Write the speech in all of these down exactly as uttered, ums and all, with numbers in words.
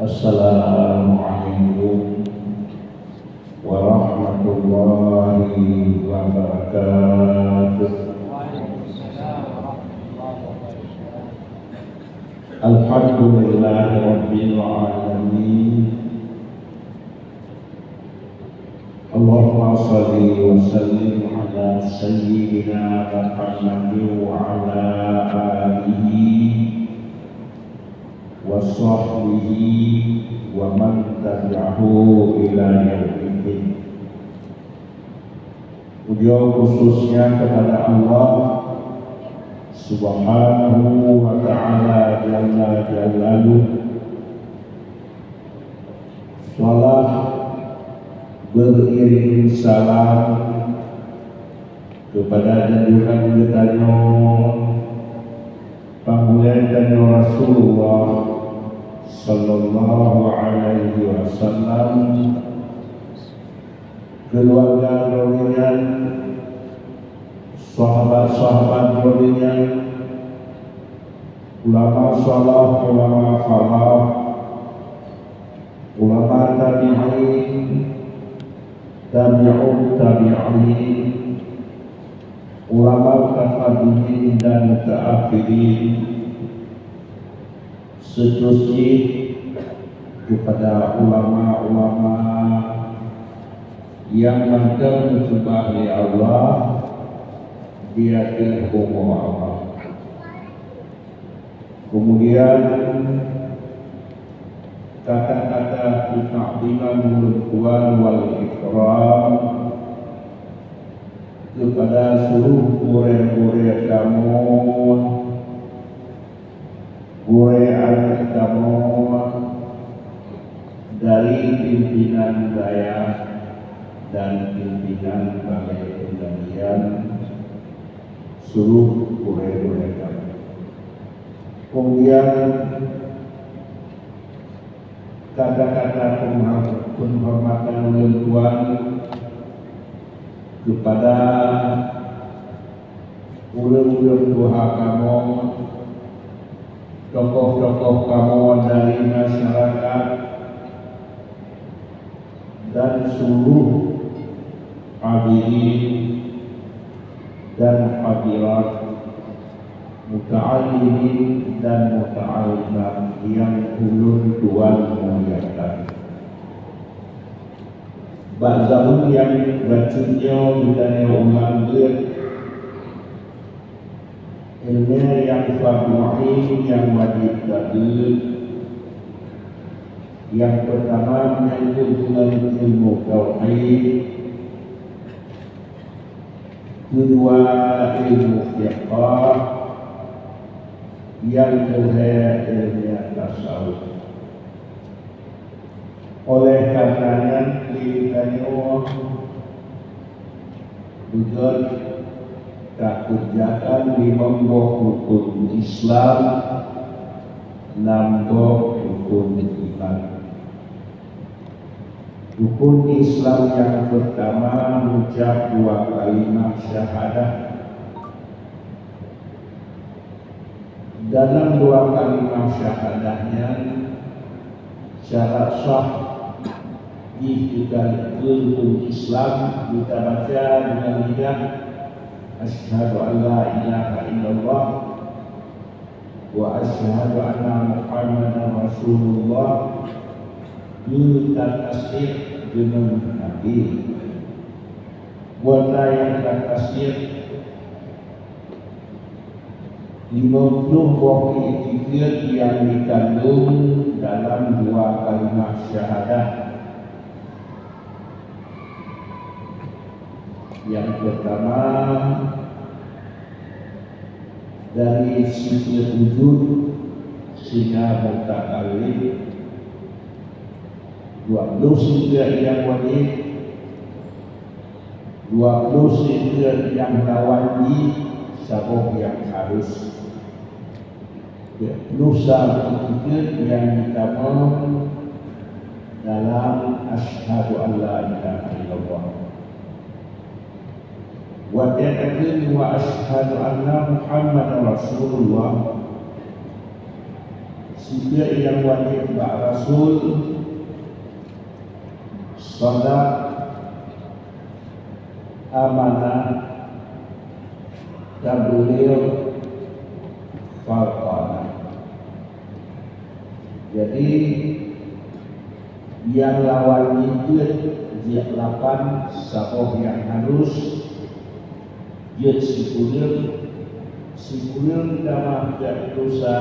Assalamualaikum warahmatullahi wabarakatuh. Alhamdulillahirabbil alamin. Allahumma shalli wa sallim ala sayyidina Muhammadin wa ala alihi wa sahbihi wa man tabi'ahu ila yaumiddin. Puja khususnya kepada Allah Subhanahu wa Ta'ala Jalla Jalaluh. Salat beriring salam kepada junjungan geutanyoe, panghulèe tanyoe Rasulullah sallallahu alaihi wasallam, keluarga droeneuh nyan, sahabat-sahabat droeneuh nyan, ulama salaf, ulama khalaf, ulama tabi'in, tabi'ut tabi'in, ulama mutaqaddimin dan mutaakhirin, seterusnya kepada ulama-ulama nyang mantong geukeubah lé Allah di ateueh bumoe Allah. Kemudian kata-kata keuta'ziman ulôn tuan wal ikram kepada seluruh gurèe-gurèe kamoe, gurèe aneuk kamoe dari pimpinan dayah dan pimpinan balai peungajian seluruh gurèe-gurèe kamoe. Kemudian kata-kata penghor-, penghormatan ulôn tuan kepada ureueng-ureueng tuha kamoe, tokoh-tokoh kamoe dari masyarakat, dan seluruh hadirin dan hadirat, muta'allimin dan muta'allimat nyang ulôn tuan muliakan. Bak zaman nyang bacut nyoe geutanyoe ulang beuet ileumèe nyang fardu ain nyang wajéb tabeuet. Nyang peurtama menyangkut deungon ilmu tauhid, keudua ilmu fiqah, nyang keulhèe ilmu tasawuf. Oleh karena nyan, lé geutanyoe beugèt takeureujakan limong boh rukun Islam, nam boh rukun iman. Rukun Islam nyang peurtama, mengucap dua kalimah syahadah. Dalam dua kalimah syahadah nyan, syarat sah jih keu rukun Islam geutanyoe baca deungon lidah, "Asyhadu an la ilaha illallah wa asyhadu anna Muhammadar Rasulullah," geutanyoe tasdiq deungon até. Buet nyang geutanyoe tasdiq Limong ploh boh iktikeuet nyang jikandong dalam dua kalimah syahadah. Nyang peurtama, dari sifeut wujud sehingga mutakallim. Dua ploh sifeut nyang wajéb, dua ploh sifeut nyang lawan jih, saboh nyang harus. Dua ploh sa sifeut nyang jitamong dalam asyhadu an la ilaha illallah. Watèe takheun wa asyhadu anna Muhammadar Rasulullah, Sifeuet nyang wajéb bak rasul: sadaq, amanah, tabligh, fatanah. Jadi, nyang lawan jih peuet, jeuet lapan, saboh nyang halus, jeuet sikureueng, sikureueng tamah jak desya,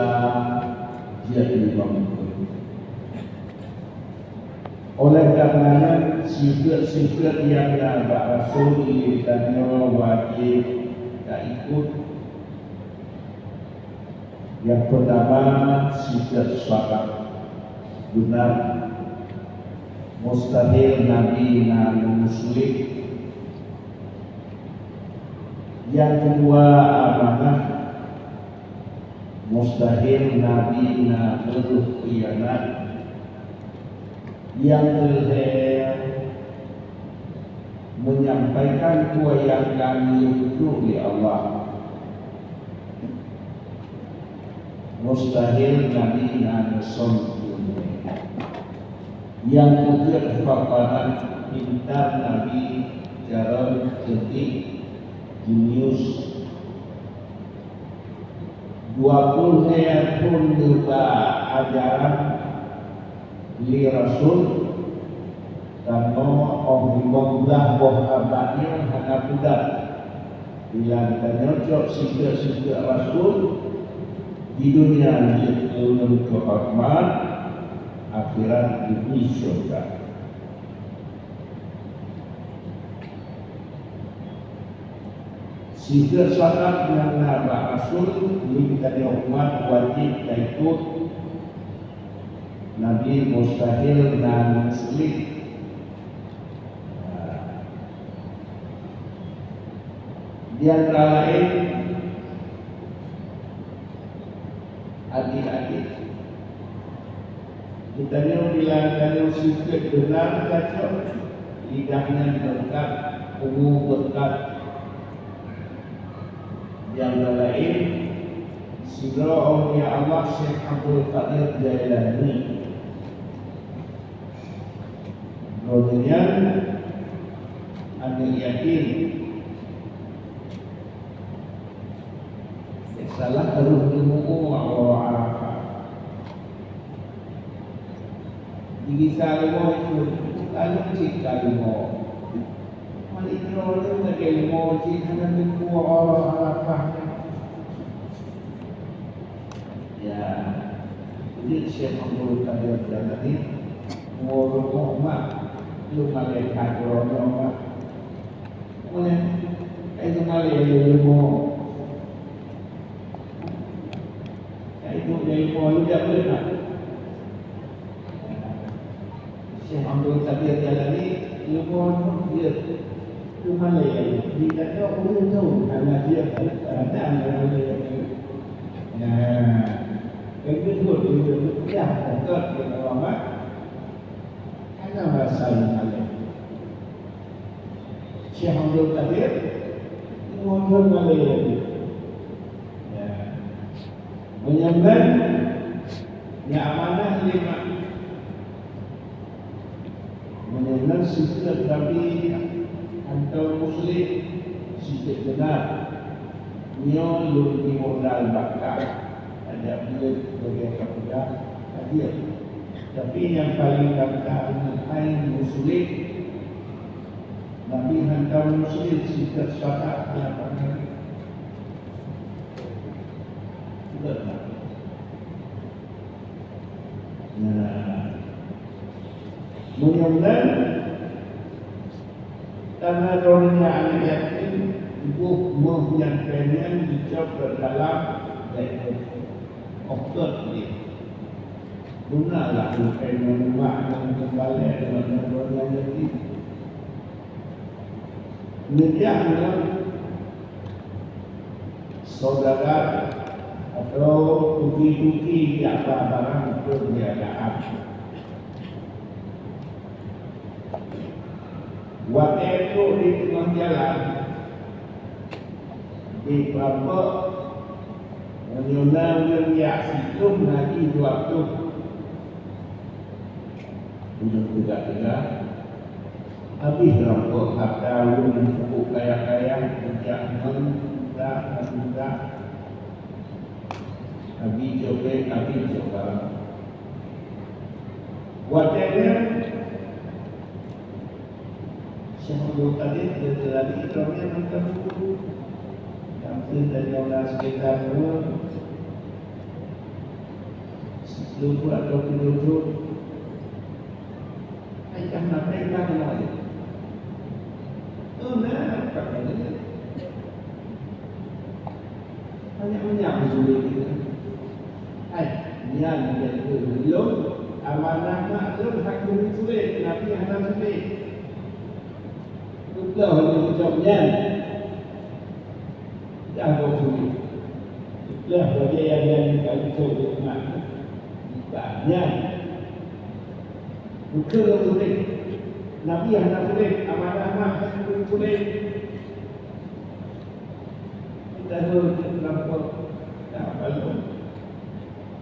jeuet limong peuet. Oleh karena nyan, sifeuet-sifeuet nyang na bak rasul lé tanyoe wajéb taikot. Nyang peutama, sifeuet sadaq. Beuna, mustahil Nabi na meuseulek. Nyang keudua, amanah. Mustahil Nabi na meureuh khianat. Nyang keulhèe, menyampaikan peue nyang ka geuyue peutrok lé Allah. Mustahil Nabi na neusöm ileumèe. Nyang keupeuet, fatanah, pintar Nabi, carông, cerdik, jenius. Dua ploh lhèe thôn neuba ajaran lé rasul, tanyoe óh limong blaih boh abad nyoe hana pudar. Bila tanyoe cok sifeuet-sifeuet rasul, di dunia jeuet keu ureueng teuhoreumat, akhirat jeuet keu syurga. Sifeuet sadaq nyang na bak rasul, lé tanyoe umat wajéb taikot. Nabi mustahil na meuseulek. Di antara laén, adik-adik, geutanyoe bila tanyoe sifeuet beuna tacok, lidah nyan beureukat, umu beureukat. Di antara laén, sidroe aulia Allah Syekh Abdul Qadir Jailani. Droeneuh nyan aneuk yatim. Salah taruh di mu'ue Arafah. Digisa leumo ikot, lalu cit ka leumo. Mari droeneuh lagèe leumo cit hana teupeu Arafah. Ya, jadi Syekh Abdul Qadir Jailani, uroe rumoh mak, lôn malèe that uroe nyoe mak. Mulai, eh, lôn malèe lé leumo. Ka iduek lé leumo, lôn jak peue mak. Syekh Abdul Qadir Jailani, leumo nyoe jeuet keu malèe, di tanyoe ureueng nyoe hana jeuet, kadang-kadang hana jeuet. Nah, kan beutôi, ureueng nyoe payah, beutôi, keu ulama, hana rasa leumo malèe. Syekh Abdul Qadir, leumo nyoe malèe. Ya. Meunyoe ban, nyang amanah lima. Meunyoe nan sifeuet Nabi hantom meuseulek, sifeuet beuna. Nyoe lôn bri modal bak kah, tajak buleuen lagèe ka peugah ka jeuet. Tapi nyang paleng gata keuneuk hai meuseulek, Nabi hantom meuseulek sifeuet sadaq nyang paleng. Beutôi tak? Nah, meunyoe nan, karena droeneuh aneuk yatim, boh méuh nyang pèng nyan jicok lam dalam, bèk oktot lé. Guna lah pèng nyan ubak nyang teubalèe deungon droeneuh yatim. Neujak ngon saudagar atau tuki-tuki jak ba barang peuniagaan. Watèe trôk di teungoh jalan, di perampok Meunyoe na ureuëng jak siklum lagi dua ploh, ureuëng teuga-teuga, habéh rampok hareuta ureuëng nyang peubuet kaya-kaya, jak meuta-meuta, habéh jok bék, habéh jok barang. Watée nyan, Syekh Abdul Qadir leuteurali droeneuh mantong buku. Nyang keu tanyoe na sekitar dua, siplôh atau tujoh. Hai dah maté, dah kena aja. Tu na, tak kena. Banyak-banyak mencuri kita. Hai, nyan jadi lôn, amanah mak lôn hak mencuri, tapi hana mencuri. Beutôi lôn ucok nyan. Dah lôn curi. Dah bagi yang nyan ka ucok lôn mak. Bukan nyan. Bukan lôn curi. Nabi hana curi, amanah mak hana curi. Kita dulu terlampau tak balum.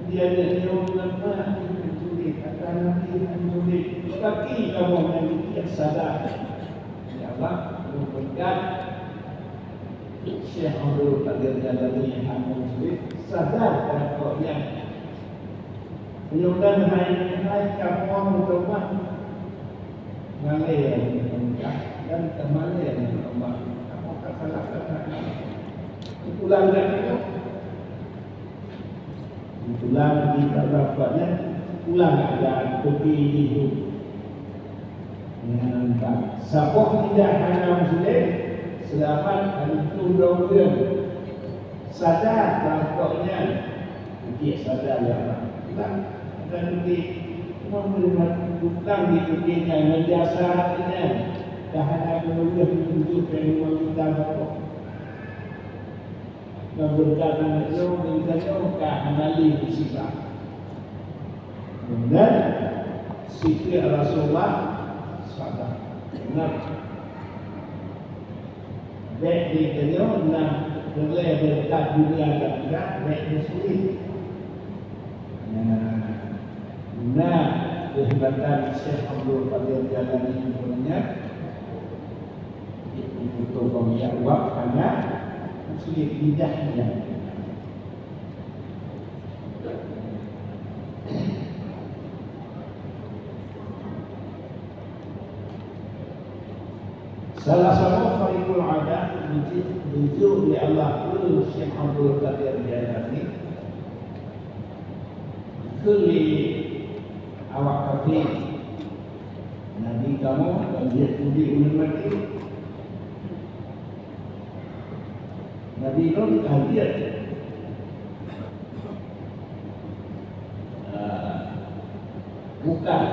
Dia nyoe nama mencuri, kata Nabi mencuri. Bagi kamu yang tidak sadar. Ya Allah, berkat Syekh Abdul Qadir Jailani yang mencuri, sadar dan kau yang Meunyoe hai, hai kamoe meutobat, malée ngon Allah dan teumalée ngon Allah. Kamoe ka salah, ka salah. Ulang lagi tu. Ulang di Allah buatnya, ulang aja pergi di Nyan bak saboh lidah hana meusulet, seulamat hana tueng droe ureueng. Sadar bak nyan, keubiet sadar ya Allah. Pulang, dan keubiet, cuma meulihat pulang di keubiet nyan, ngon jasa nyan. Dah hana meunurot tunjuk dan meminta saboh. Ngon beureukat nyan, nyoe, geutanyoe ka hana lé musibah. Dan sifat Rasulullah sabar. Ingat, bék geutanyoe na peureulée beureukat dunia dan akhirat, bék meusulet. Nah, na keuhebatan Syekh Abdul Qadir Jailani nyan. Itu bang ya wak hana sulit lidah nyan. Salah satu kharikul adat, bujuk, bujuk lé Allah keu Syekh Abdul Qadir Jailani, keu lé awak kafé, Nabi kamoe ka jeuet udeb ulôn maté. Nabi Nuh ka jeuet. Ah, bukan.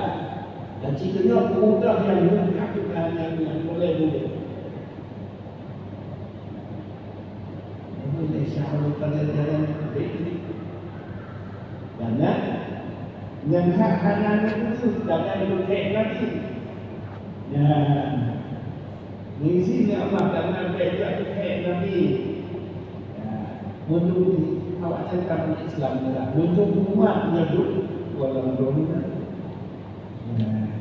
Dan situ nyoe pemuda yang mudah, yang, yang, yang boleh mudah. Namun insya Allah pada jalan baik. Dan nyang hak hana neutuju, jangan leucet lagi. Nyan. Meuizin lé Allah, karena bèk jak leucet lagi. Nyan. Untuk awaknyan ka Islam juga. Untuk umat nyan duk walau dona. Nyan.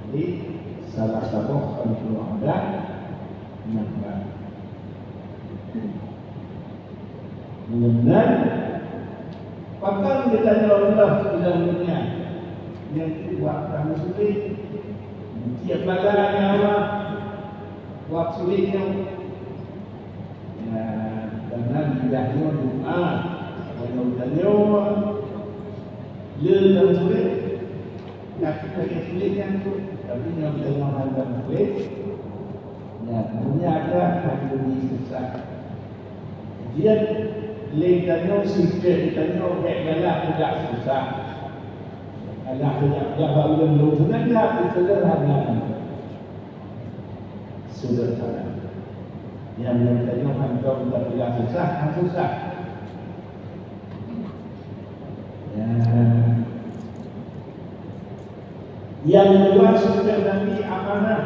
Jadi, salah satu kalau ada, maka Meunan, pakon geutanyoe reuloh u lam donya nyang buet kamoe sulet? Tiep bala nyang Allah buet sulet nyoe. Ya, karena lidah nyoe doa. Kalau geutanyoe le lam sulet, Tapi lagèe tuléh nyan tu, tapi nyoe teurimong hana tuléh. Nyan, meunyo ada, hana susah. Jeuet lé tanyoe, sifeuet tanyoe, bèk galak peugah susah. Galak peugah, peugah bak ureueng lôn, seudeurhana. Seudeurhana. Nyan, nyan tanyoe hantom tapeugah susah, han susah. Ya. Nyang keudua, sifeuet Nabi amanah.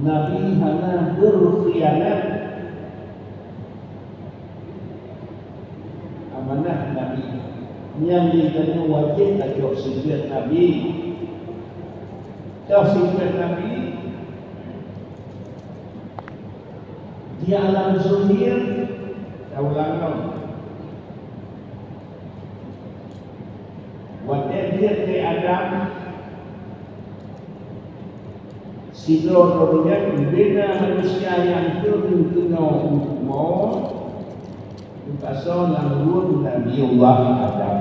Nabi hana beurkhianat. Amanah Nabi. Nyan di tanyoe wajéb tacok sifeuet Nabi. Cok sifeuet Nabi di alam zahir, taulang lom. Watée jeuet lé Adam, sidroe droe nyan bubena manusia nyang keuneuk keunoe u bumoe, geupasoe lam ruweueng Nabiullah Adam.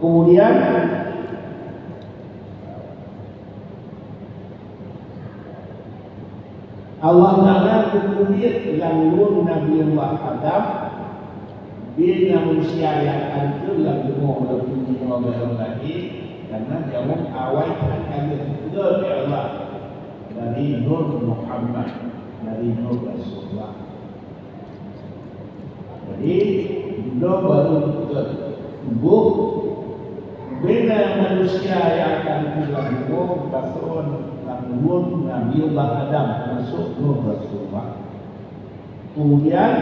Kemudian, Allah Taala geupeubiet lam ruweueng Nabiullah Adam, bubena manusia nyang ka keuneuk lam bumoe walaupun jinoe barô lahé, karena nyawöng awai that ka lheueh geupeugöt lé Allah dari Nur Muhammad, dari Nur Rasulullah. Jadi, dudoe barô beutôi tuboh bubena manusia nyang akan pulang rumoh, geupasoe lam ruweueng Nabiullah Adam, teumasok Nur Rasulullah. Kemudian,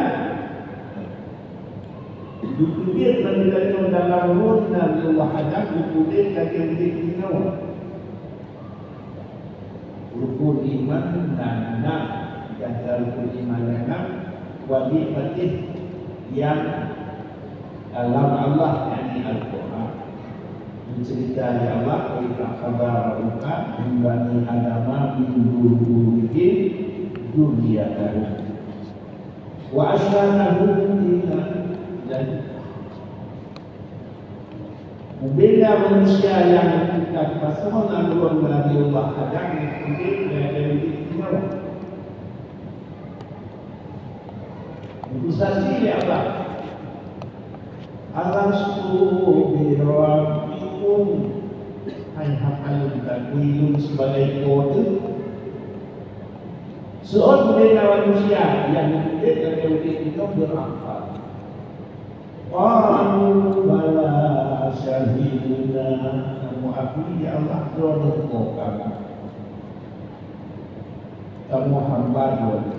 geupeubiet Nabi tanyoe dalam ruweueng Nabiullah Adam, geupeubiet lagée udeb jinoe. Rukun iman na enam, di antara rukun iman na enam, wajéb patéh nyang kalam Allah, yakni Al-Quran. Geuceurita lé Allah, "Wa idh akhadha rabbuka min bani Adama min zuhurihim dzurriyyatahum wa asyhadahum ala anfusihim." Bubena manusia nyang ka geupasoe lam ruweueng Nabiullah Adam udeb lagée udeb jinoe. Geusaksi lé Allah, "Alastu birabbikum?" Hai hana lôn takui lôn sibagai Po teuh? Seuôt bubena manusia nyang udeb lagée udeb jinoe beurangkat. Qalu bala syahidna. Kamoe akui, ya Allah, droeneuh Po kamoe. Kamoe hamba droeneuh.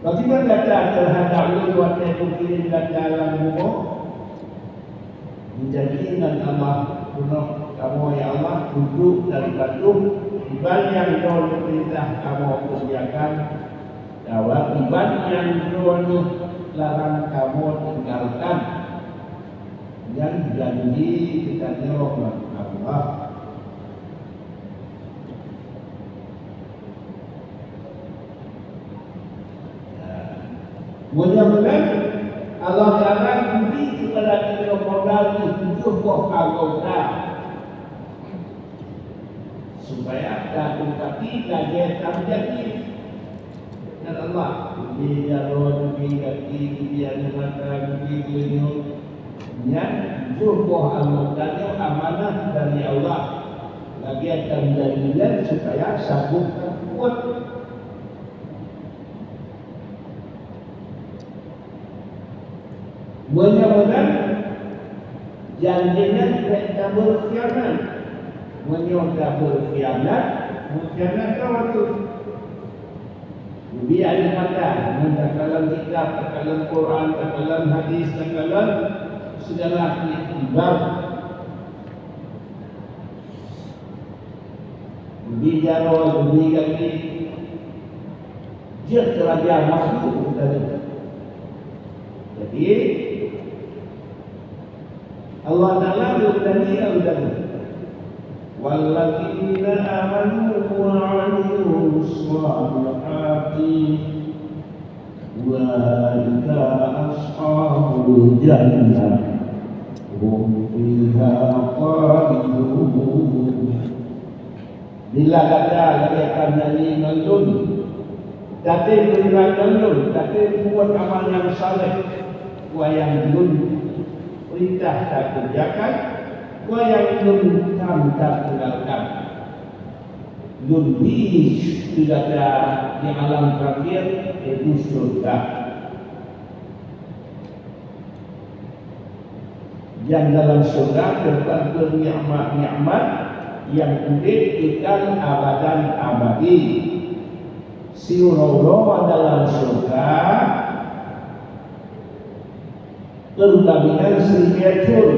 Bagaimana gata teuhadap ulôn watée kukirém gata lam bumoe? Geujanji ngon Allah, keunoe kamoe, ya Allah, tundok dan patuh kiban nyang droeneuh peurintah kamoe keureujakan, dan kiban nyang droeneuh larang kamoe tinggalkan. Nyan janji geutanyoe ngon Allah. Meunyoe meunan, Allah Taala geubri keupada tanyoe modal jih tujoh boh anggota. Supaya tateumpati lagée tameujanji. Dan Allah geubri jaroe, geubri gaki, geubri aneuk mata, geubri geulinyueng. Nyan tujoh boh anggota nyoe amanah dari Allah. Lagée tameujanji nyan supaya sabot tapeubuet. Meunyoe meunan, janji nyan bék tabeukhianat. Meunyoe tabeukhianat, meukhianat droe teuh. Geubri aneuk mata, ngon takalon kitab, takalon Quran, takalon hadis, takalon sigala ikhtibar. Geubri jaroe, geubri gaki, jeuet keu raja makhluk tadi. Jadi, Allah Taala geupeugah lagée nyan, "Walladzina amanu wa 'amilus shalihati ulaika ashabul jannah hum fiha khalidun." Bila gata lagée nyan nyan ngon lôn, tatem beriman ngon lôn, tatem peubuet amal nyang saleh, peue nyang lôn peurintah takeureujakan, peue nyang lôn tam tatinggalkan. Lôn bri keu gata di alam terakhir, yaitu syurga. Nyang dalam syurga teumpat beunikmat-nikmat nyang udeb kekal abadan abadi. Siuroe-uroe dalam Perbandingan siribèe thon.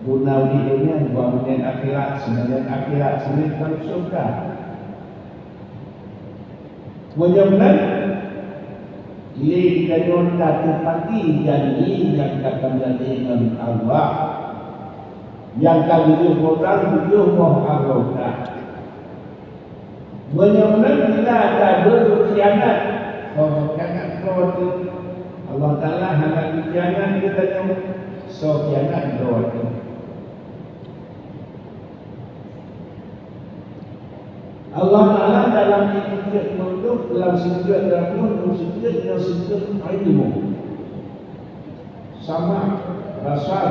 Guna udép donya dua menit akhirat, seumilion akhirat, seumilion lam syeuruga. Meunyoe meunan, lé geutanyoe tateupati janji nyang ka tajanji ngon Allah, nyang ka geuyue peurang tujoh boh anggota. Meunyoe meunan bila tabeukhianat, oh, khianat droe teuh. Allah Taala hana geukhianat geutanyoe, soe khianat droe teuh. Allah Taala dalam jikheun makhluk, dalam sikeue dalam jikheun, dalam sikeue nyoe sikeue ilmu. Sama, basar.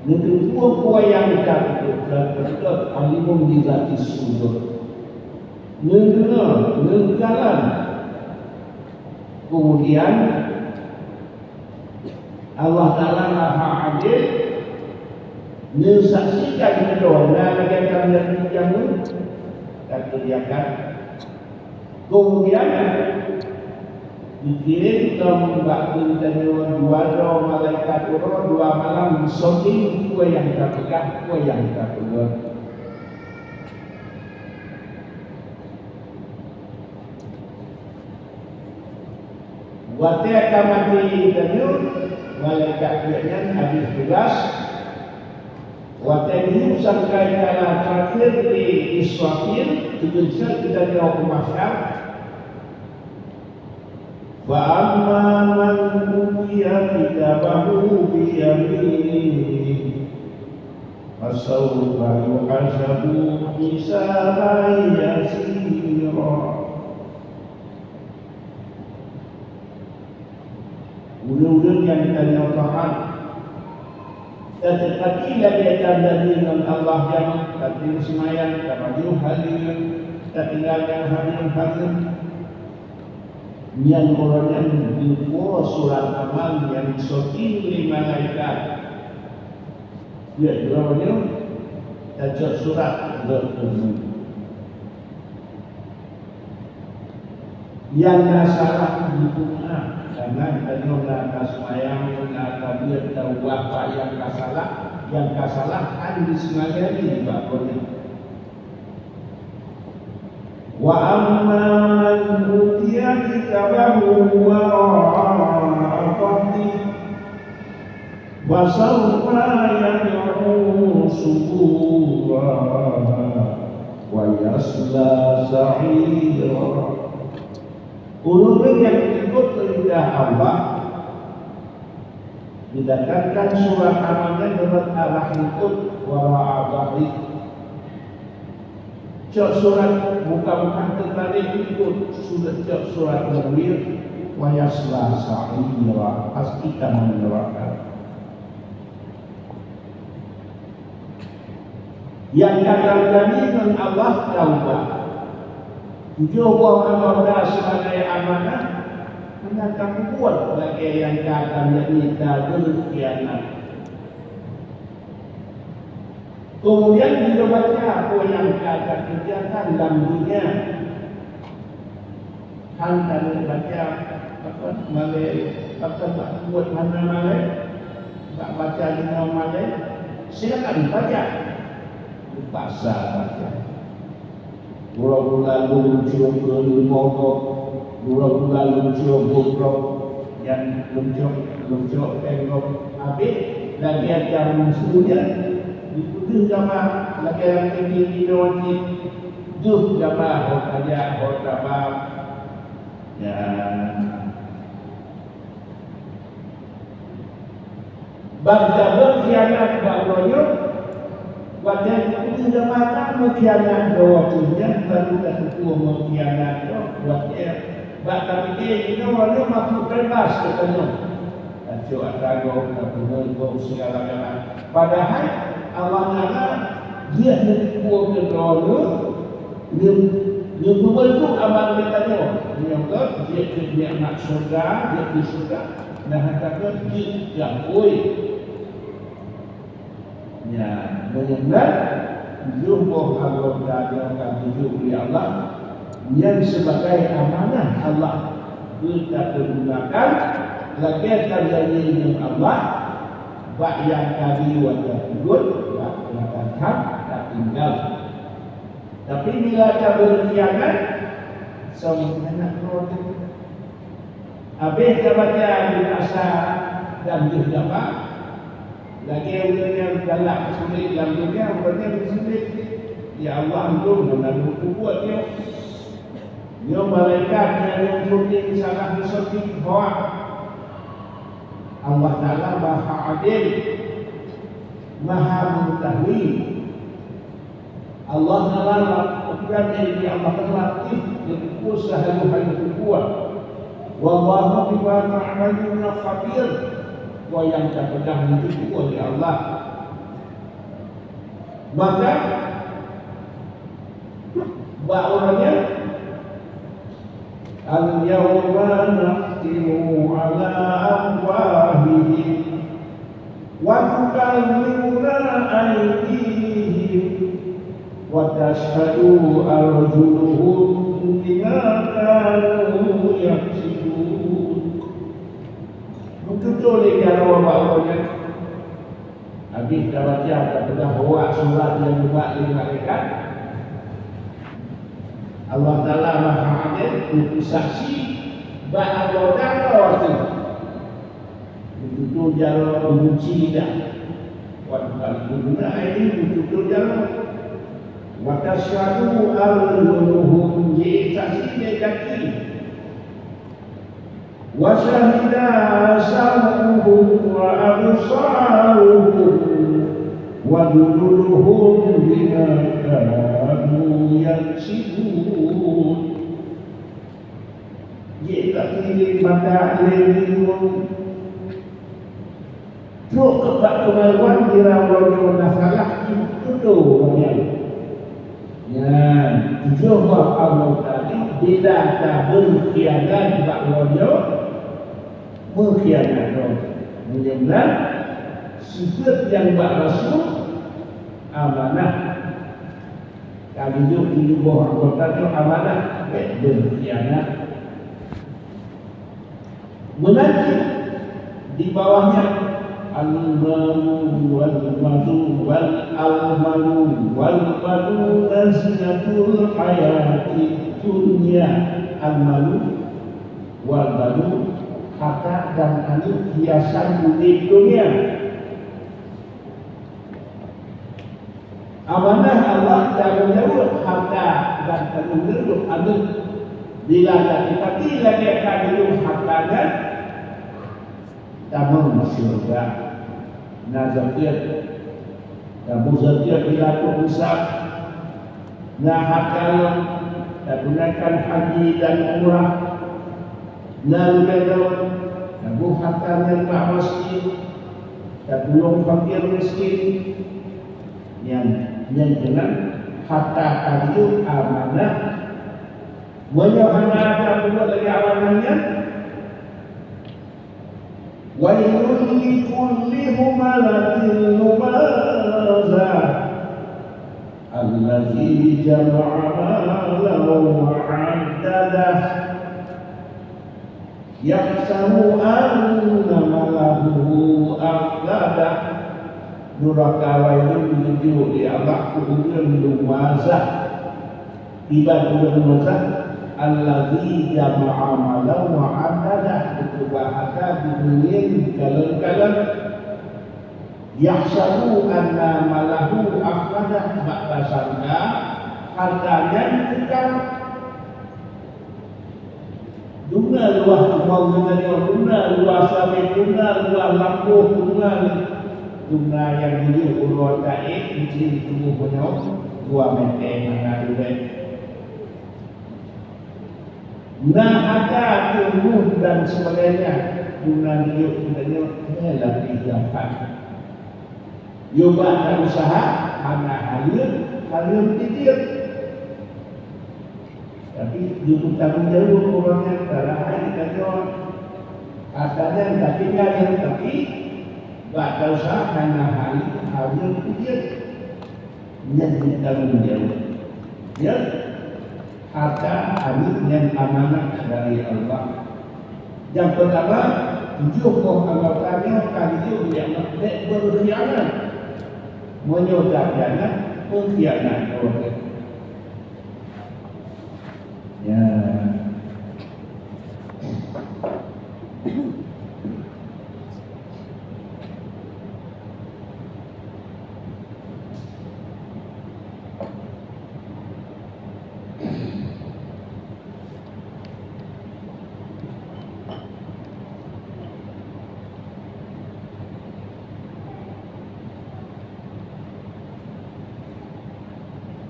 Neuteupeue peue nyang ka peubuet dan peubuet alimun bizatis sudur. Neudeungoe, neukalon. Kemudian, Allah Taala Maha Adil, neusaksikan keudroe na lagèe tameunan jameun, takeureujakan. Kemudian, dikirim lom bak geutanyoe dua droe malaikat uroe dua malam, soe peue nyang tapeugah, peue nyang tapeubuet. Watèe ka maté geutanyoe, malaikat geuh nyan habéh tugaih. Watèe geuyue sangkai kala teurakhier lé Israfil, teugeunseuet geutanyoe u mahsyar. Fa amma man utiya kitabahu biyaminihi, fasawfa yuhasabu hisaban yasira. Ureueng-ureueng nyang geutanyoe taat, tateupati lagèe tajanji ngon Allah, jamaah, tatem seumayang, tapajoh hareuem, tatinggai nyang hareuem-hareuem, nyan uroe nyan geuwoe surat amal nyang geusoe lé malaikat. Jeuet droeneuh tacok surat lom keunoe. Nyang na salah geupeumaáf, karna tanyoe na taseumayang, na tabeuet, taubah bak nyang ka salah, nyang ka salah hana jiseumayang lé bak gobnyan. Wa amma man utiya kitabahu wara'a dhahrih, fasawfa yad'u subura wa yasla sa'ira. Ureueng nyang ikot peurintah Allah, didatangkan surat amal nyan nibak arah likot, wara'a dhahrih. Cok surat muka-muka teutabek likot, surat, cok surat ngon wie, wa yasla sa'ira, pasti ka meuneuraka. Nyang ka tajanji ngon Allah taubah. Tujoh boh anggota sibagai amanah, hana tapeubuet lagèe nyang ka tajanji, tabeukhianat. Keumudian, jinoe baca peue nyang ka takeureujakan lam donya. Han taneuk baca, pakon malèe, pakon bak buet hana malèe, bak baca jinoe malèe, silakan baca. Teupaksa baca. Uroe bulan lôn ciom keu limong gob, uroe bulan lôn ciom keu droe, nyan lôn ciom, lôn ciom péng gob. Habéh lagèe jam su nyan, dipeudeuh gama lagèe lam TV jinoe cit, deuh gama ho tajak, ho tabam. Nyan. Ban tabeukhianat bak uroe nyoe, watèe geupeugah mata meukhianat droe teuh nyan, baru tateupeue meukhianat droe. Watèe bak tapike jinoe uroe nyoe makhluk beubaih geutanyoe. Tacok atra gob, tapeungeuet gob, sigala-gala. Padahai Allah Taala jeuet neuteupeue keu droeneuh, neu-, neupeubeudôh amal geutanyoe. Meunyoe gob jeuet keu nikmat syeuruga, jeuet keu syeuruga. Nah, hana ka jeuet keu apui. Nyan, meunyoe na tujoh boh anggota nyang ka geuyue lé Allah, nyan sibagai amanah Allah, beutapeuguna Lagée tajanji ngon Allah, bak nyang ka geuyue watée peugot, bak nyang ka that tatinggai. Tapi bila tabeukhianat, soe meunan droe teuh. Habéh tabaca di masa dan di jaman, lagée ureuëng nyang galak sulet lam donya, ureuëng nyan sulet. Ya Allah, ulôn hana lôn peubuet nyoe. Nyoe malaikat nyang lôn syuting salah meusyuting hoak. Allah Taala Maha Adil, Maha Mengetahui. Allah Taala, bukan diri Allah Taala, Latif, geupeubuet sahayu-hayu peubuet. Wallahu bima ta'maluna khabir. Wa nyang tapeugah nyoe oleh Allah. Maka, bak uroe nyan, "Al-yauma nakhtimu ala afwahihim wa tukallimuna aydihim wa tashhadu arjuluhum bima kanu yaksibun." Meututoe lé jaroe bak uroe nyan. Habéh tabaca, tapeugah hoak surat nyang geubak lé malaikat, Allah Taala Maha Adil geupeusaksi bak agoe-agoe teuh. Meututoe jaroe, meugunci lidah. Wa tukallimuna aydihim, meututoe jaroe. Wa tashhadu arjuluhum, jisaksi lé gaki. Wa syahida sam'uhum wa absaruhum wa juluduhum bima kanu yaksibun. Jeuet tapiléh mata lé lingong. Trok keu bak keumaluan, bila uroe nyoe na salah, jitutoe uroe nyan. Nyan, tujoh boh anggota jih bila tabeukhianat bak uroe nyoe, meukhianat droe. Meunyoe meunan, sifeuet nyang bak rasul, amanah. Ka geujok tujoh boh anggota nyoe amanah, bék beukhianat. Meunan cit di bawah nyan, al-malu wal banu wal, al-malu wal banuna zinatul hayatid dunya. Al-malu wal banun, hareuta dan aneuk hiasan udeb donya. Amanah Allah, tanggong jaweueb hareuta dan tanggong jaweueb aneuk. Bila tateupati lagée ka geuyue hareuta nyan, tamong syeuruga. Na zakeuet, tabu zakeuet bila trok nisab. Na hareuta lom, tatunaikan haji dan umrah. Na leubeh lom, tabu hareuta nyan bak masjid, tatulông fakir miskin. Nyan, nyan keunan hareuta ka geuyue amanah. Meunyoe hana tapeubuet lagée amanah nyan, wailul likulli humazatil lumazah, allazi jama'a malan wa 'addadah. Yahsabu anna malahu akhladah. Nuraka wailun geujok lé Allah keu ureuëng lumazah. Iban ureuëng lumazah, allazi jama'a malan wa 'addadah, geukeubah hareuta, geumeungieng kalon-kalon. Yahsabu anna malahu akhladah, bak tasangka hareuta nyan teuka. Duna luwah teumong geutanyoe, duna luwah sabe, duna luwah lampôh, duna, duna nyang geuyue uroe taék, meusti tuboh meunyoe dua mètè hana dudoe. Na hareuta, tuboh dan sebagainya, duna geuyue geutanyoe, nyan lapih lampat. Yue bak ta useuha, hana hareuem, hareuem tieb-tieb. Tapi, yue beutanggong jaweueb ureuëng nyan, padahai geutanyoe hareuta nyan tatinggai, tapi bak ta useuha hana hareuem, hareuem tieb-tieb. Nyan beutanggong jaweueb. Ya, hareuta aneuk nyan amanah dari Allah. Nyang peutama, Tujoh boh anggota nyoe ka geuyue lé Allah bék beukhianat. Meunyoe takhianat, beukhianat droe teuh. Ya.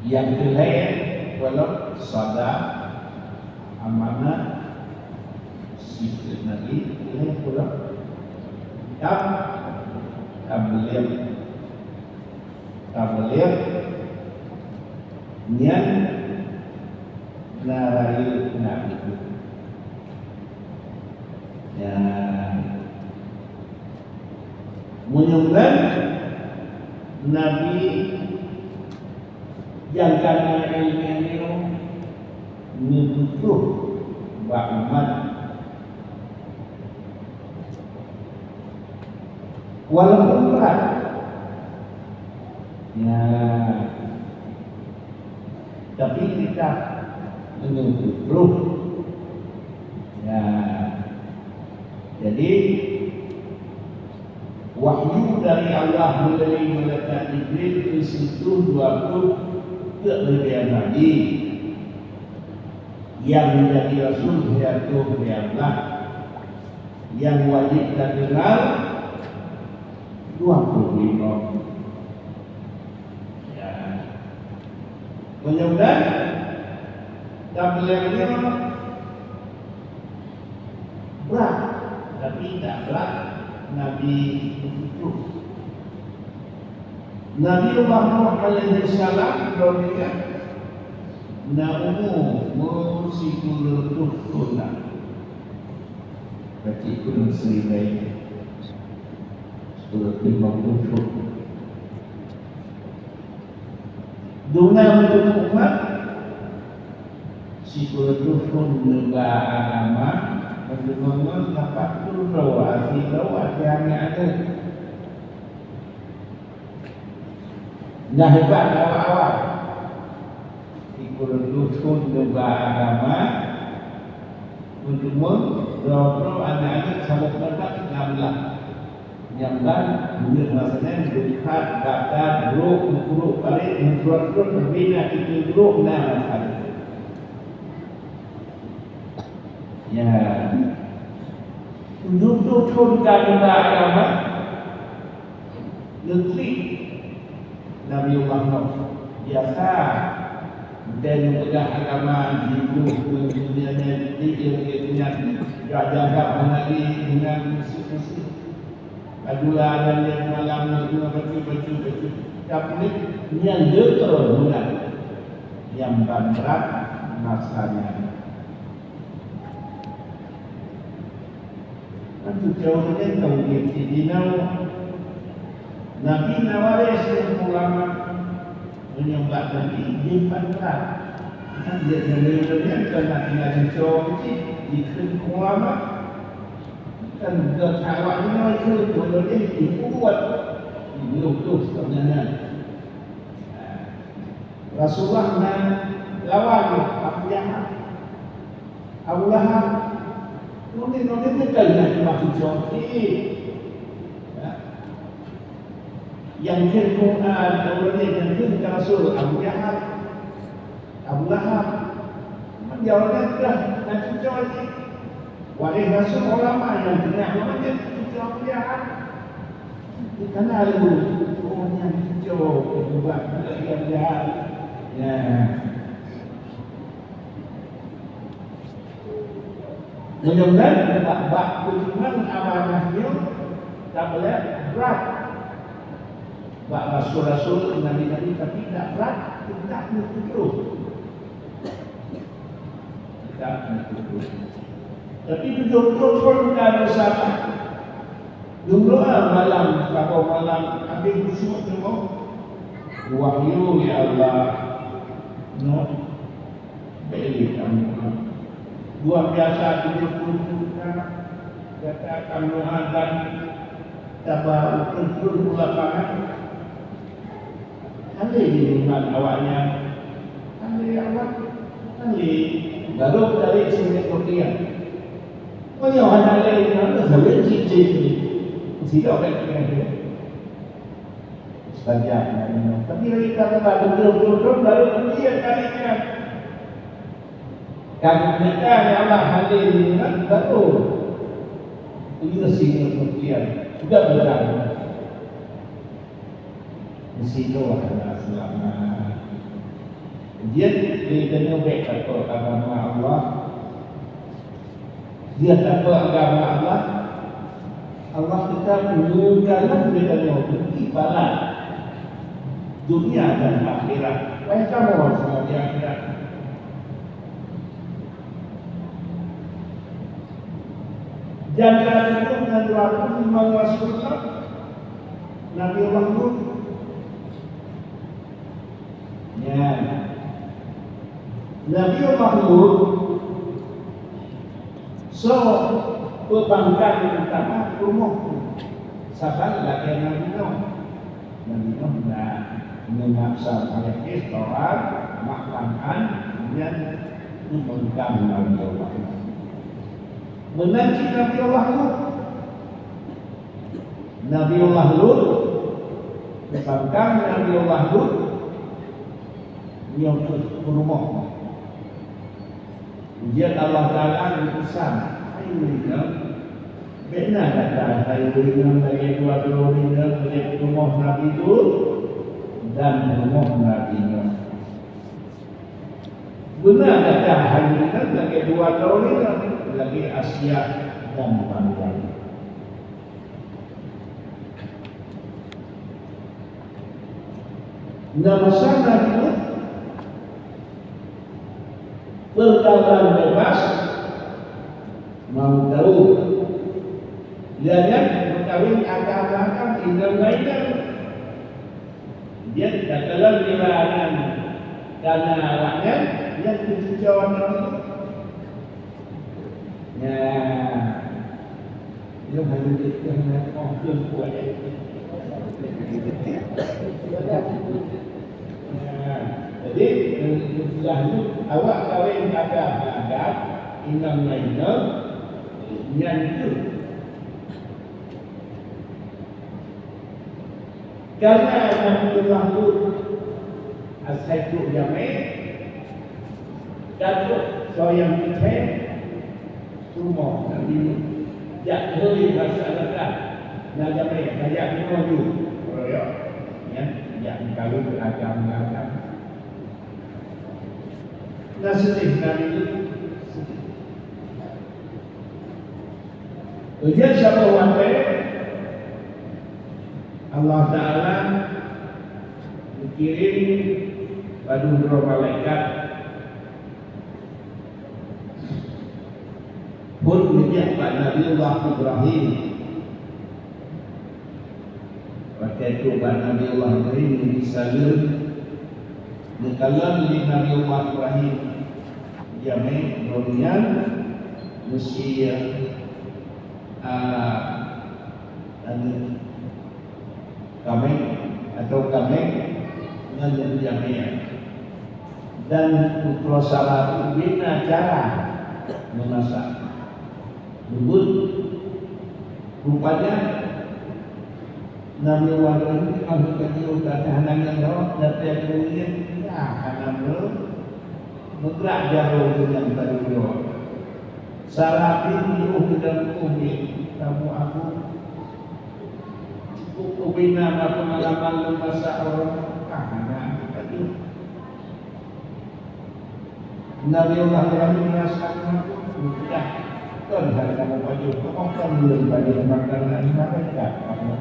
Nyang keu lhèe, walau sada amanah sifeut Nabi, keu lhèe pulang tam, tam beuliang. Tabeuliek nyan na rayeuk na ukeue. Nyan, meunyoe nyan Nabi nyang ka na iéleumé nyoe neupeutrok bak umat. Walaupun brat. Ya. Tapi kita menunggu terus. Ya. Jadi, wahyu dari Allah melalui malaikat Jibril keu situ dua ploh keu leubeh Nabi. Nyang menjadi rasul seratus lima belas. Nyang wajéb takeunal dua ploh lima. Ya. Meunyoe dan, dan beliau nyoe brat, tapi tak brat Nabi Yusuf. Nabi Allah Nuh alaihi salam, droeneuh na umu meusikureueng reutôh thon na. Berarti kurang seribu, sepuluh lima puluh thon. Duna untuk umat, sikureueng reutôh thon neuba agama, meuteumé dapat tutoe, asie droe, akhé aneuk-aneuk. Nyang hebat awak-awak. Sikureueng reutôh thon neuba agama, meuteumé droe-droe aneuk-aneuk saboh keutat nam blah. Nyang ban, meunyoe masa nyan, Dukhat, Batat, Brok, Meukurok, Parit, Meukurok, Brok, Meukurok, Brok, na tiga Brok, na masa nyan. Ya. Tujoh ploh thon ka neuba agama, neutrik Nabiullah Nuh. Biasa, dan peugah agama jiôh keu dunia nyan, di dunia nyan, gajah gak hana lé, dengan musuh-musuh. Adula dan yang malam, bacut, bacut, bacut. Tapi, nyan le bulan. Nyang ban brat masa nyan. Kan cucoe nyan ka udeb cit jinoe. Nabi na waréh siumu ulama, meunyoe bak Nabi jih ban brat. Kan jeuet nyoe nyan kon na tinggai cucoe cit jikheun ulama. Kan geutanyoe awak jinoe kheun ulama jih jipubuet. Jinoe tuh sebenarnya. Rasulullah na lawan Abu Jahal, Abu Lahab. Nonton-nonton teuka na cuma cucoe. Ya. Nyang kheun Quran, nyang kheun Rasul, Abu Jahal, Abu Lahab. Jawabannya dah na cucoe. Waréh Rasul ulama nyang teungoh ulama nyan cucoe Abu Jahal. Di kana laju, oh, nyan cucoe, bukan Abu Jahal. Ya. Mudah-mudahan bak, bak peunyoe amanah nyoe tapeuleueh brat bak rasul-rasul, nabi-nabi, tapi tidak brat, tidak meututoh. Tidak meututoh. Tapi tujoh ploh thon ka dosa. Dum doa malam, saboh malam, habéh khusyuk teuma. Wahyu, ya Allah. Noh. Bèk lé kamoe. Luar biasa tujoh ploh thon ka. Gata ka meu'adhan taba ukeue-ukeue u lapangan. Hana lé jideungoe awaknyan. Hana lé awak. Hana lé. Barô tarék singoh peukian. Meunyoe hana lé, hana sabe cit-cit. Sidroe bèk peukian. Saja nyan. Tapi lagi kata-kata betul-betul barô peukian tarék nyan. Ka geupeugah lé Allah hana lé nyan, barô peue singoh peukian. Sudah berang. Meusidroe hana seulamat. Jeuet lé tanyoe bèk tapeugah agama Allah. Jeuet tapeugah agama Allah. Allah teuka meunyoe geutanyoe beuti pahala dunia dan akhirat. Wahai kamoe semuanya akhirat. Di antara nyan dua puluh lima rasul Nabi Allah Lut. Nyan. Nabi Allah Lut, soe peubangkang utama rumoh, saban lagèe Nabi Nuh. Nabi Nuh na meunafsah alakis Tuhan, mak pangan, nyan peubangkang Nabi Allah Lut. Meunan cit Nabi Allah Lut. Nabi Allah Lut, peubangkang Nabi Allah Lut, nyoe keuh peurumoh. Ujian Allah Taala geupesan, "Hai ureueng inong, bèk na gata hai ureueng inong lagèe dua droe ureueng inong lagèe peurumoh Nabi Lut dan peurumoh Nabi Nuh." Beuna gata hai ureueng inong lagèe dua droe ureueng inong, lagèe Asia dan Maryam. Na masa Nabi Lut pergaulan bebas, mau tahu. Dia nyan meukawen agam-agam, inong ngon inong. Jeuet takalon nibak nyan, kana awaknyan nyang teucucok ngon Nabi Lut. Nyan. Nyoe hana jeuet keu hana keuh keu kuat, eh. Nyan. Jadi, eh, awak kawin agam-agam, inong ngon inong, nyan keuh. Karena Nabi Allah Lut asai trok jamé, ka trok soe nyang peucaya, rumoh Nabi Lut. Jak keuhôi masyarakat, na jamé, ka jak keunoe ju. Royok, ya, jak meukawen agam-agam. Na seudeh Nabi Lut. Ujian saboh watèe Allah Taala geukirém padub droe malaikat phôn geujak bak Nabiullah Ibrahim. Watèe trok bak Nabiullah Ibrahim, Nabi Saleuem, neukalon lé Nabiullah Ibrahim, jamé droeneuh nyan meusie, a, aneuk kaméng atau kaméng ngon jamé. Dan utroe Sara ubena cara meumasak. Leumbut. Rupanya, Nabi Ibrahim teungoh geutanyoe ka hana ngon droe, dan tiep ureueng nyan hana meu-, meugrak jaroe geuh nyan padub droe. Sara pih jiôh keu lam keumbit, tamu abu. Cukup ubena peungalaman meumasak ureueng, ka hana geutanyoe. Nabi Allah Ibrahim meurasa takot, "Dah, kon hai kamoe pajoh, kamoe kon ulôn pajoh makanan malaikat kamoe."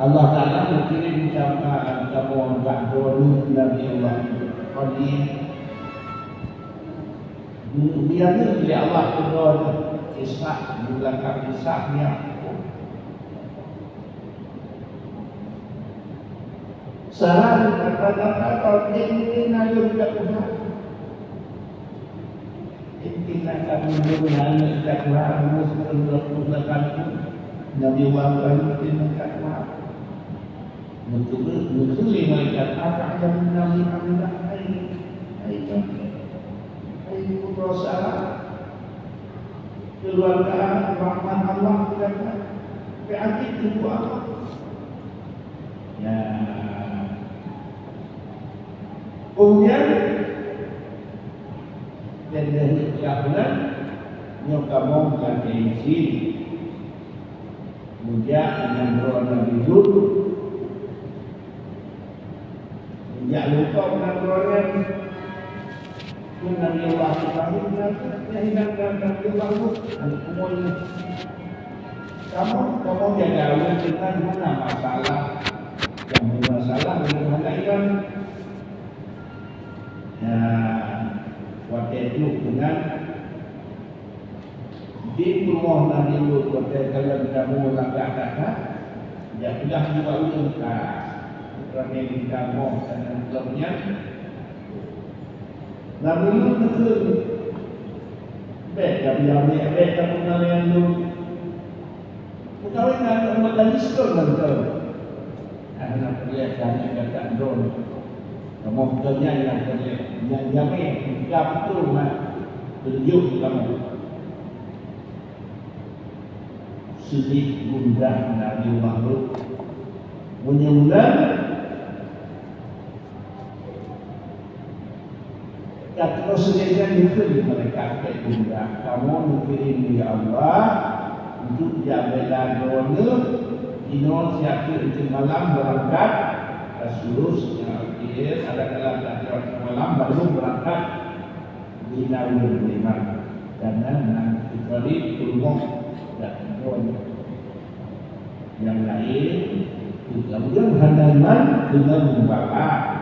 Allah Taala geukirém kama-, kamoe bak droeneuh Nabi Allah Khalil. Geuyue lé Allah keu droeneuh Ishak, di beulakang Ishak nyan. Sara geutanyoe-tanyoe, "Nyoe mungken naleueng jak Tuhan." Mungkin akan menurun aneuk kat Tuhan, umur sepuluh dua puluh lapan pun Nabi Allah Ibrahim mungkin kat Tuhan. Meuteumé, meuteumé malaikat, "Apa yang Nabi Muhammad?" Hai, hai, hai, putra salah. Keluarga rahmat Allah, kata, peakit ibu Allah. Ya. Kemudian, dan dari tiga bulan, nyoe kamoe bukan P M C. Meujak ngon droe Nabi Lut. Meujak lungkong ngon droe nyan. Pun Nabi Allah Ibrahim nyan, nyan hilang ngon Nabi Allah Lut. Aneuk umur nyan. Kamoe, kamoe jaga ureueng dengan hana masalah. Nyang masalah ureueng hana iman. Ya, watèe trôk dengan di rumoh Nabi Lut, watèe kalon tamu lagak that-that, jak peugah nibak ureueng ka, ramè tinggai moh dan lom nyan. Nabi Lut neukheun, "Bèk tabiah, bèk, bèk tapeunalèe lôn." Peukawen ngon aneuk muda Yusuf mantong. Hana peureulèe keu aneuk gata droe. Kamoe bukan nyan nyang peureulèe. Nyang jamé ka beutôi mat peununjuk kamoe. Seudeh gundah Nabi Allah Lut. Meunyoe meunan, Ka troh seudeh nyan geukheun lé malaikat bèk gundah, "Kamoe neukirém lé Allah untuk jak bela droeneuh inoe siat teuk teuk malam beurangkat, ka suruh siat teuk ada kalam ka troh malam barô beurangkat bina ureueng beriman." Dan nyan na keucuali peurumoh dan droeneuh. Nyang laén, ureueng hana iman deungon mubalah.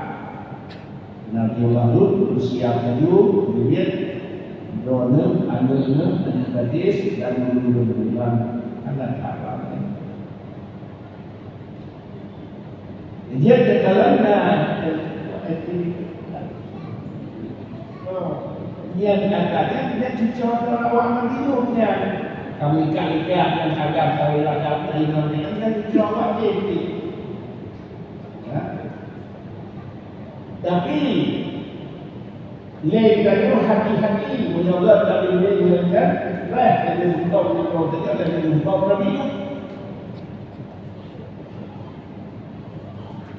Nabi Allah Lut usia tujoh, biet, droeneuh, aneuk-aneuk, aneuk gadis, dan ureueng beriman hana that-that. Jadi, dalam na, nyan kata nyan, nyan cucoe awak Nabi Lut nyan. Kamoe ikat-ikat nyan agam, kamoe ikat-ikat nyan, nyan cucoe awak jih. Ya. Tapi, lé tanyoe hati-hati, meunyoe göt dari lé meulanjak, reh laju lungkong nanggroe tanyoe, laju lungkong Nabi Lut.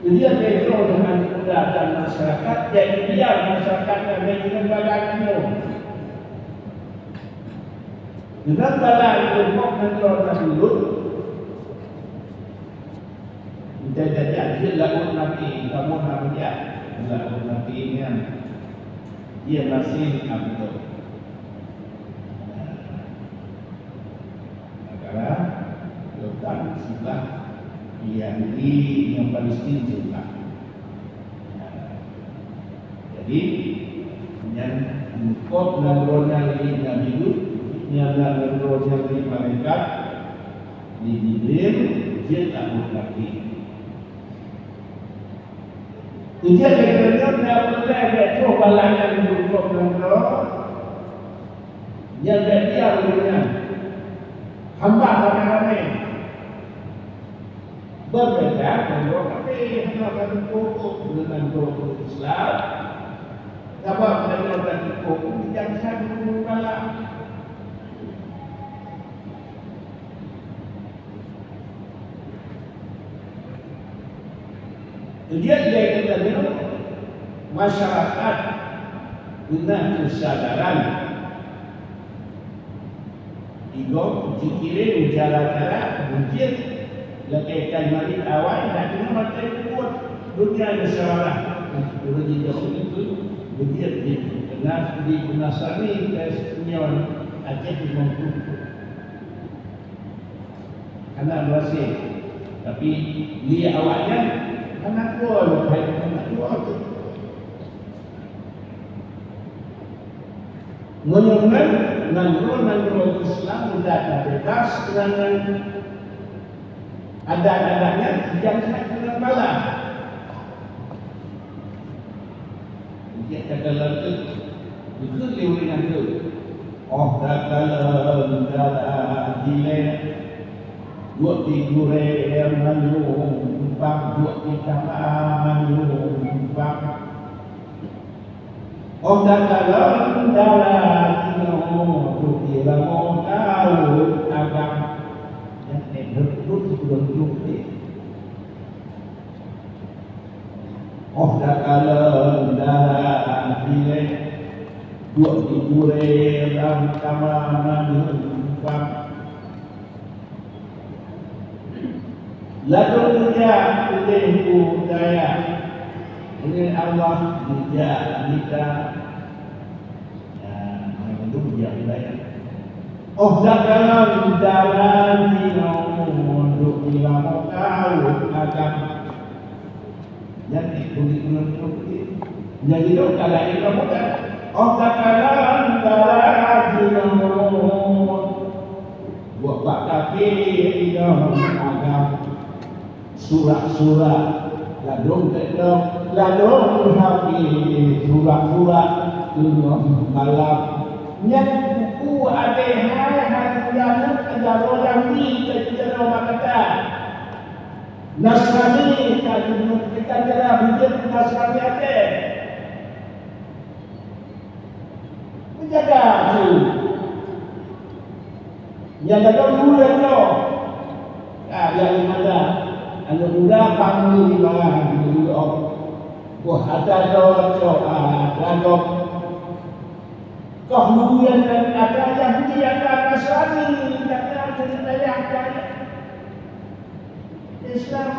Jadi, lé droe dengan pemuda dan masyarakat, jadi biar masyarakat nyan lé dengan bala tanyoe. Dengan bala lungkong nanggroe Nabi Lut, Meunyoe tajak jeuet lam laôt maté, kamoe hana meujak lam laôt maté nyan, jih maséh na beutôi. Nah, negara Yordan siblah, Yahudi ngon Palestin siblah. Nah, jadi, nyan meukoh nanggroe nyan lé Nabi Lut, nyan nanggroe nyan lé malaikat, Di Jibril, jeuet lam laôt maté. Ujian lagèe nyoe na peureulèe bèk troh bala nyan meurumpok ngon droe, nyan bèk diam ureueng nyan. Hamba ramè-ramè. Beubeda ngon droe kafé, hana ka teupeue-peue deungon droe Islam. Sabab meunyoe ka teupeue-peue, jijak that ureueng bala. Kemudian dia kata dia, masyarakat guna kesadaran. Igoe jikirém cara-cara beujeuet lagèe Nabi awai, dan keuneuk maté peubuet dunia musyawarah. Ureueng jidong itu beujeuet jih. Keunan di Nasrani ke Senior Aceh Timur. Hana berhasil. Tapi li awaknyan hana kuat, hana kuat. Meunyoe nyan, nanggroe-nanggroe Islam mudah bebas serangan adat-adatnya, jangan kena bala. Jadi, kata lagi, ikut lewat nanggroe. Óh takalon dara dilée, duek di gurée manyueng bang, duek di kama manyueng bang. Óh takalon dara jinoe, duek di lamoe kawöt agam, nyang ék reutot ureuëng Yahudi. Óh takalon dara dilée, duek di gurée lam kama manyueng bang. Ladôm geujak udeh u dayah, ngon Allah geujak mita. Nah, nyang lôn jak u dayah. Óh takalon dara jinoe, duek di lamoe kawöt agam. Nyan di kulit ureuëng Yahudi. Nyan di lôn ka laén lom bukan. Óh takalon dara jinoe, buet bak kaki inong agam. Surat-surat ladôm teuk lom, ladôm hafé surat-surat teungoh malam. Nyan buku adéh hai, hai jameun jaroe Yahudi keu jaroe Makkah. Nasrani ka jeuet, ka jeuet Nasrani até. Meujaga su. Nyang gadôh dua nyoe. Ka, nyang limada. Aneuk muda panglima dua. Wah, ada dua, ada dua. Kah luweue nyan ata Yahudi, ata Nasrani, ata Yahudi, ata Yahudi. Islam,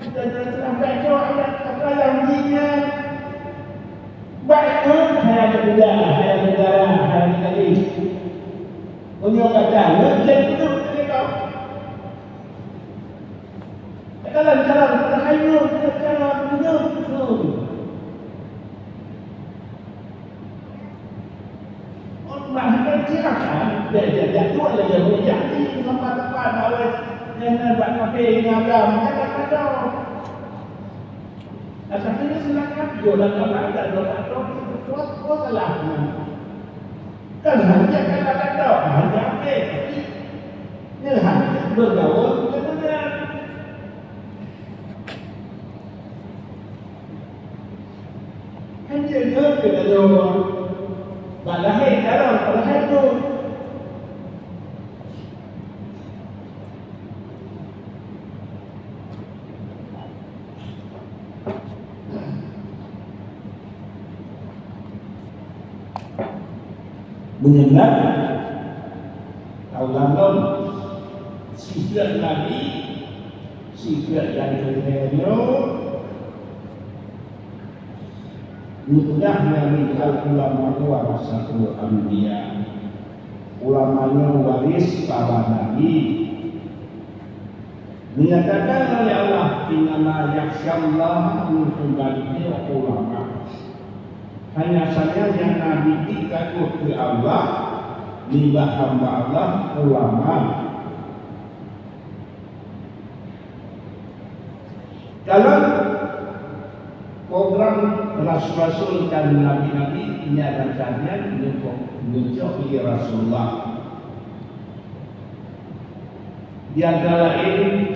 kita telah baca ayat ata Yahudi nyan. Baik tu, hai aneuk muda, hai aneuk dara, hai aneuk gadis. Meunyoe gata ngon jeuet peuduek keu kau. Dalam cara berhayun, cara menyusun. Nah, hana silakan. Dia, dia, dia tuan lagi, dia jadi, tempat-tempat, awet. Dia nak buat kafe, ngagam, dia tak ada. Asal ini silakan, dia nak buat, ada, dia tak ada, dia buat, buat salah. Kan hanya kata-kata, hanya apa, tapi dia hanya bergaul dengan benar. Kan dia nyoe keu laloe bak lahé dalam padahai tu. Meunyeunang taulan lom, sifeuet Nabi, sifeuet nyang keuneuk nyoe, Geupeugah Nabi, "Al-ulama warasatul anbiya." Ulama nyoe waréh para nabi. Dinyatakan oleh Allah, "Innama yakhsyallaha min ibadihil ulama." Hanya saja nyang nabi takot keu Allah, nibak hamba Allah, ulama. Dalam program rasul-rasul dan nabi-nabi, nyan raja nyan neucok lé Rasulullah. Di antara laén,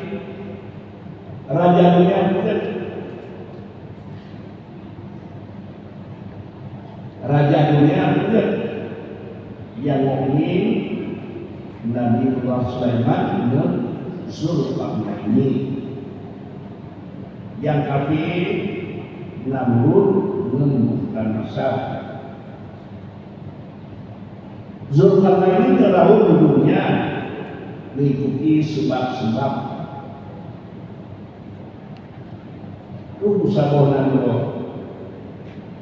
raja donya peuet. Raja donya peuet nyang mukmin, Nabiullah Sulaiman ngon Zulkarnaini. Nyang kafé, Namrud ngon Bukhtannasar. Zulkarnaini neurahom donya meuikuti seubab-seubab. Tuh saboh nanggroe.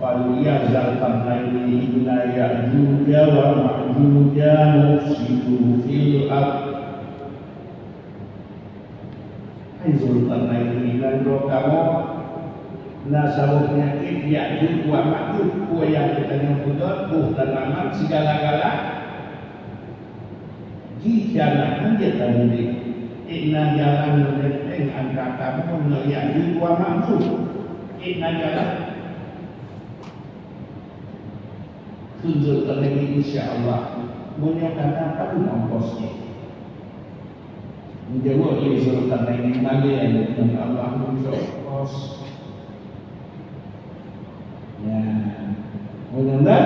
Qalu ya Zulkarnaini inna Ya'juja wa Ma'juja mufsiduna fil ard. Hai Zulkarnaini, nanggroe kamoe na saboh peunyakét Ya'juj wa Ma'juj, peue nyang geutanyoe peugah, boh tanaman sigala-gala. Jih kana hanjeuet tamudik. Ék na jalan meulinteng antara kamoe ngon Ya'juj wa Ma'juj. Ék na jalan. Tunjukkan lagi, insya Allah. Meunyoe kana padub ongkos jih? Geujaweueb lé Zulkarnain, "Malée, ya Allah, meunyoe ongkos." Ya, meunyoe na,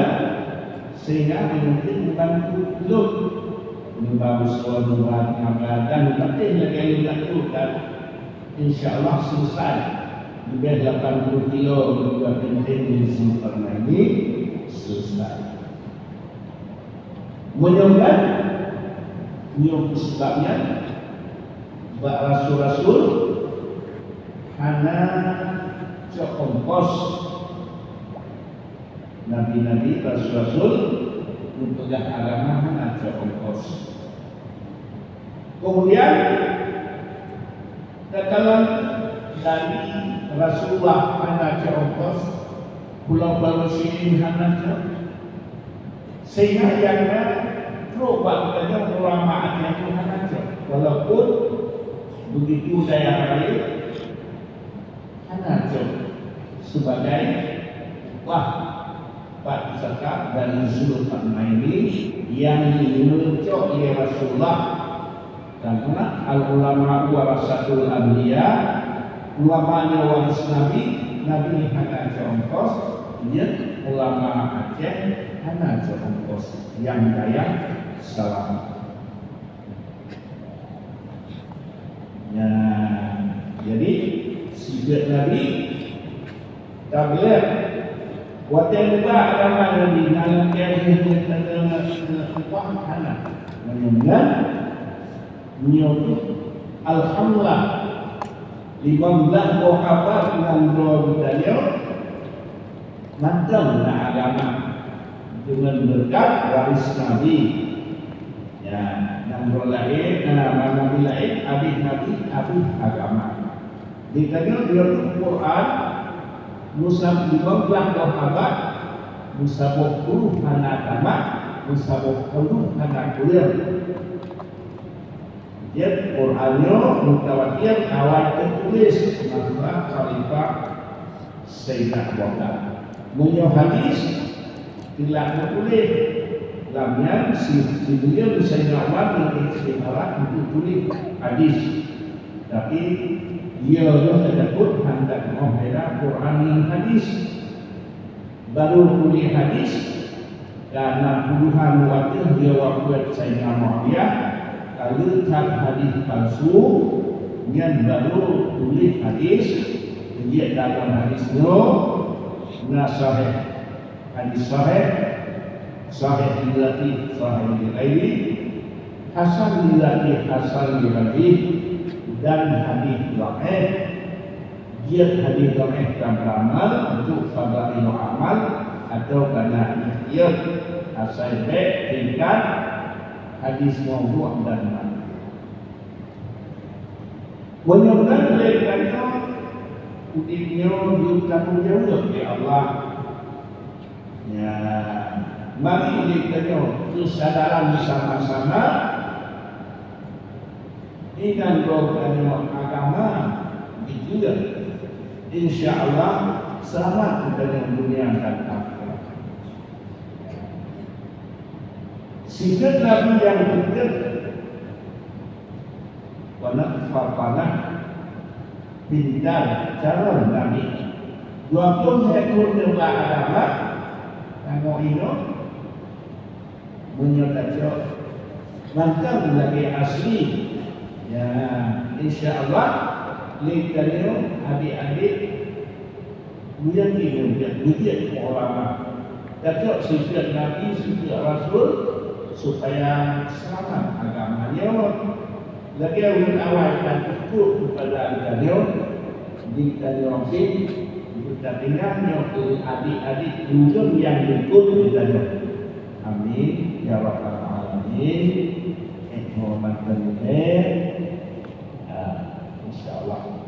sehingga meunyoe mubantu lôn, neuba usoe, neuba tenaga, dan patéh lagée lôn lakukan, insya Allah selesai. Leubeh lapan puluh kilo, leubeh penting di Zulkarnain ini selesai. Meunyoe kan, nyoe peusabab nyan, bak rasul-rasul hana cok ongkos. Nabi-nabi, rasul-rasul, geupeugah agama hana cok ongkos. Kemudian, takalon dari Rasulullah hana cok ongkos, pulo-pulo sidin hana cok. Sehingga nyang na trok bak geutanyoe ulama Aceh nyoe hana cok. Walaupun begitu dayah laén hana cok sebagai upah bak zakat dari Zulkarnaini nyang neucok lé Rasulullah. Karena al-ulama warasatul anbiya, ulama nyoe waris nabi, nabi hana cok ongkos, nyan ulama Aceh hana cok ongkos nyang dayah Salam. Ya, jadi sifat nabi tabligh. Watée neuba agama nabi, na lagée jih upah hana. Meunyoe nyan, nyoe alhamdulillah, limong blaih boh abad ngon droe geutanyoe mantong na agama deungon beureukat waris nabi. Ya, nyang droe laén, na, nabi laén, abéh nabi, abéh agama. Geutanyoe, droe Quran, meusa-, limong blaih boh abad, meusaboh ploh hana tamat, meusaboh ploh hana kureueng. Jeuet Quran nyoe mutawatir awai teutuléh masa khalifah Saidina Abu Bakar. Meunyoe hadis, teulat teutuléh. Lam nyan si, si buyueng Saidina Umar ngon istikharah untuk tuléh hadis. Tapi, iya lôn teutakot handak moh beda Quran ngon hadis. Barô tuléh hadis, karena puluhan watèe lheueh wafeuet Saidina Muawiyah, ka le that hadis palsu, nyan barô tuléh hadis, jeuet dalam hadis nyoe na sahih. Hadis sahih, sahih li dzatih, sahih li ghairihi, hasan li dzatih, hasan li ghairihi, dan hadis dhaif. Jeuet hadis dhaif ka beramal untuk fadhailul amal atau kana ikhtiyar, asai bèk tingkat hadis maudhu' dan mandhuf. Meunyoe na lé tanyoe, udép nyoe jeuet tanggong jaweueb lé Allah. Ya, mari lé tanyoe keusadaran sama-sama. Inan gob tanyoe agama jeuet. Insya Allah, seulamat tanyoe dunia dan akhirat. Sifat Nabi nyang keujeuet, wa nafakha fih, pintar calon Nabi. Dua ploh ekor neuba agama, tanyoe inong, meunyoe tacok mantong lagèe asli, ya, insya Allah, lé tanyoe adik-adik meuyakini, meujeuet keu ulama. Tacok sifat Nabi, sifat Rasul, supaya seulamat agama nyoe. Lagèe ulôn awai ka teupeue keupada geutanyoe, di tanyoe pih, geutanyoe nyoe keu adik-adik ulôn nyang likot geutanyoe. Amin ya rabbal alamin. Eh, horeumat dan mulia. Ah, insya Allah.